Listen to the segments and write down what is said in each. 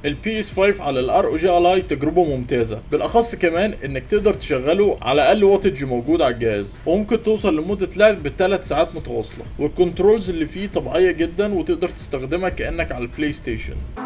ال PS 5 على ال ROG Ally تجربه ممتازه، بالاخص كمان انك تقدر تشغله على اقل wattage موجود على الجهاز، وممكن توصل لمدة لعب ب3 ساعات متواصله، وال controls اللي فيه طبيعية جدا وتقدر تستخدمها كانك على ال PlayStation.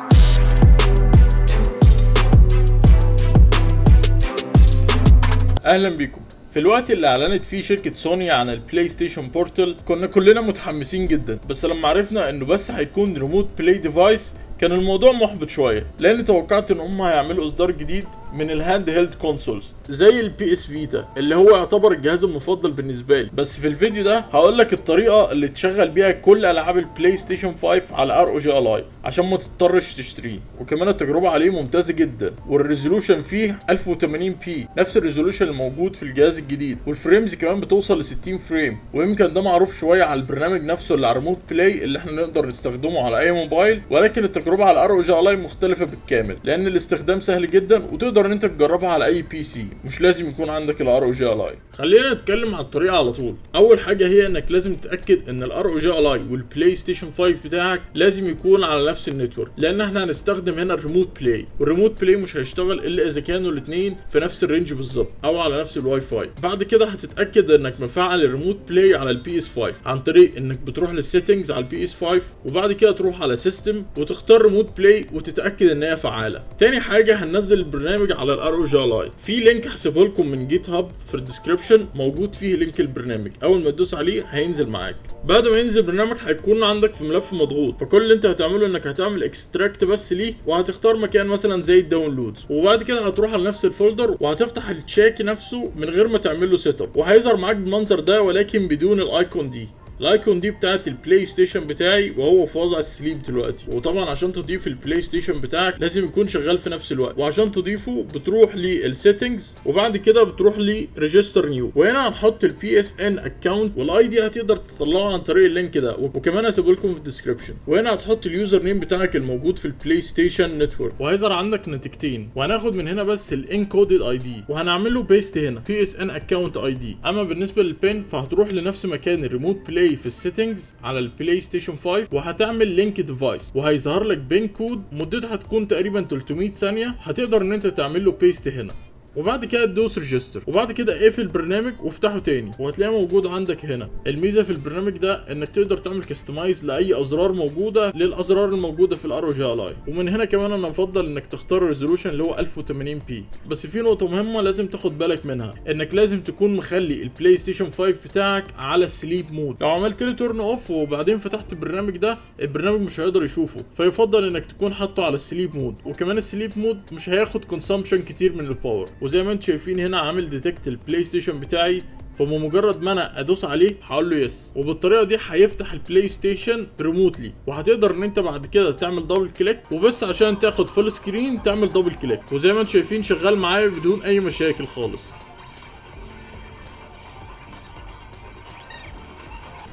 اهلا بيكم. في الوقت اللي اعلنت فيه شركة سوني عن ال PlayStation Portal كنا كلنا متحمسين جدا، بس لما عرفنا انه بس هيكون remote play device كان الموضوع محبط شوية، لان توقعت ان هم هيعملوا اصدار جديد من ال handheld consoles زي ال PS Vita اللي هو يعتبر الجهاز المفضل بالنسبة لي. بس في الفيديو ده هقول لك الطريقة اللي تشغل بيها كل العاب ال PlayStation 5 على ROG Ally عشان ما تضطرش تشتريه، وكمان التجربة عليه ممتازة جدا، وال resolution فيه 1080 p نفس ال resolution الموجود في الجهاز الجديد، وال frames كمان بتوصل ل 60 frame. ويمكن ده معروف شوية على البرنامج نفسه اللي على remote play اللي احنا نقدر نستخدمه على اي موبايل، ولكن التجربة على ROG Ally مختلفة بالكامل لان الاستخدام سهل جدا وتقدر ان انت تجربها على اي PC، مش لازم يكون عندك ال ROG Ally. خلينا نتكلم على الطريقة على طول. اول حاجة هي انك لازم تتاكد ان ال ROG Ally وال PlayStation 5 بتاعك لازم يكون على نفس ال network، لان احنا هنستخدم هنا ال remote play، وال remote play مش هيشتغل الا اذا كانوا الاثنين في نفس ال range بالظبط او على نفس الواي فاي. بعد كده هتتاكد انك مفعل ال remote play على ال PS 5 عن طريق انك بتروح لل settings على ال PS 5، وبعد كده تروح على system وتختار remote play وتتاكد ان هي فعاله. تاني حاجة هننزل البرنامج على ال ROG Ally. في link هسيبه لكم من GitHub في ال description موجود فيه link البرنامج، اول ما تدوس عليه هينزل معاك. بعد ما ينزل البرنامج هيكون عندك في ملف مضغوط، فكل اللي انت هتعمله انك هتعمل extract بس ليه، وهتختار مكان مثلا زي ال downloads، وبعد كده هتروح على نفس ال folder وهتفتح ال Shakey نفسه من غير ما تعمل له setup، وهيظهر معاك بالمنظر ده ولكن بدون ال icon دي. ال icon دي بتاعت ال PlayStation بتاعي وهو في وضع ال sleep دلوقتي. وطبعا عشان تضيف ال PlayStation بتاعك لازم يكون شغال في نفس الوقت، وعشان تضيفه بتروح لل settings وبعد كده بتروح ل register new، وهنا هنحط ال PSN account وال ID هتقدر تطلعه عن طريق ال link ده، وكمان هسيبه لكم في ال description. وهنا هتحط ال username بتاعك الموجود في ال PlayStation Network، وهيظهر عندك نتيجتين، وهناخد من هنا بس ال encoded ID وهنعمل له paste هنا PSN account ID. اما بالنسبة لل PIN فهتروح لنفس مكان ال remote play في ال settings على ال PlayStation 5 وهتعمل link device، وهيظهر لك PIN code مدتها هتكون تقريبا 300 ثانيه، هتقدر ان انت تعمل له paste هنا، وبعد كده تدوس register، وبعد كده اقفل البرنامج وافتحه تاني وهتلاقيه موجود عندك هنا. الميزة في البرنامج ده انك تقدر تعمل customize لاي ازرار موجودة للازرار الموجودة في ال ROG Ally. ومن هنا كمان انا افضل انك تختار ال resolution اللي هو 1080 p. بس في نقطة مهمة لازم تاخد بالك منها، انك لازم تكون مخلي ال PlayStation 5 بتاعك على ال sleep mode. لو عملت له turn off وبعدين فتحت البرنامج ده، البرنامج مش هيقدر يشوفه، فيفضل انك تكون حاطه على ال sleep mode. وكمان ال sleep mode مش هياخد consumption كتير من ال power. وزي ما انتم شايفين هنا عامل detect ال PlayStation بتاعي، فبمجرد ما انا ادوس عليه هقول له yes، وبالطريقه دي هيفتح ال PlayStation remotely، وهتقدر ان انت بعد كده تعمل double click، وبس عشان تاخد full screen تعمل double click. وزي ما انتم شايفين شغال معايا بدون اي مشاكل خالص.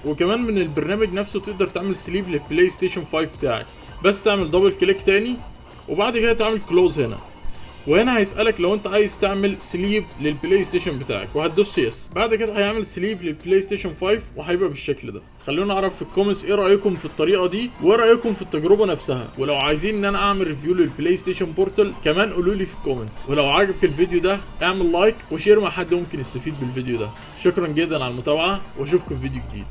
وكمان من البرنامج نفسه تقدر تعمل sleep لل PlayStation 5 بتاعك، بس تعمل double click تاني وبعد كده تعمل close هنا، وهنا هيسألك لو انت عايز تعمل sleep لل PlayStation بتاعك وهتدوس yes. بعد كده هيعمل sleep لل PlayStation 5 وهيبقى بالشكل ده. خلونا نعرف في ال comments ايه رايكم في الطريقة دي وايه رايكم في التجربة نفسها، ولو عايزين ان انا اعمل review لل PlayStation Portal كمان قولوا لي في ال comments. ولو عجبك الفيديو ده اعمل like و share مع حد ممكن يستفيد بالفيديو ده. شكرا جدا على المتابعة واشوفكم في فيديو جديد.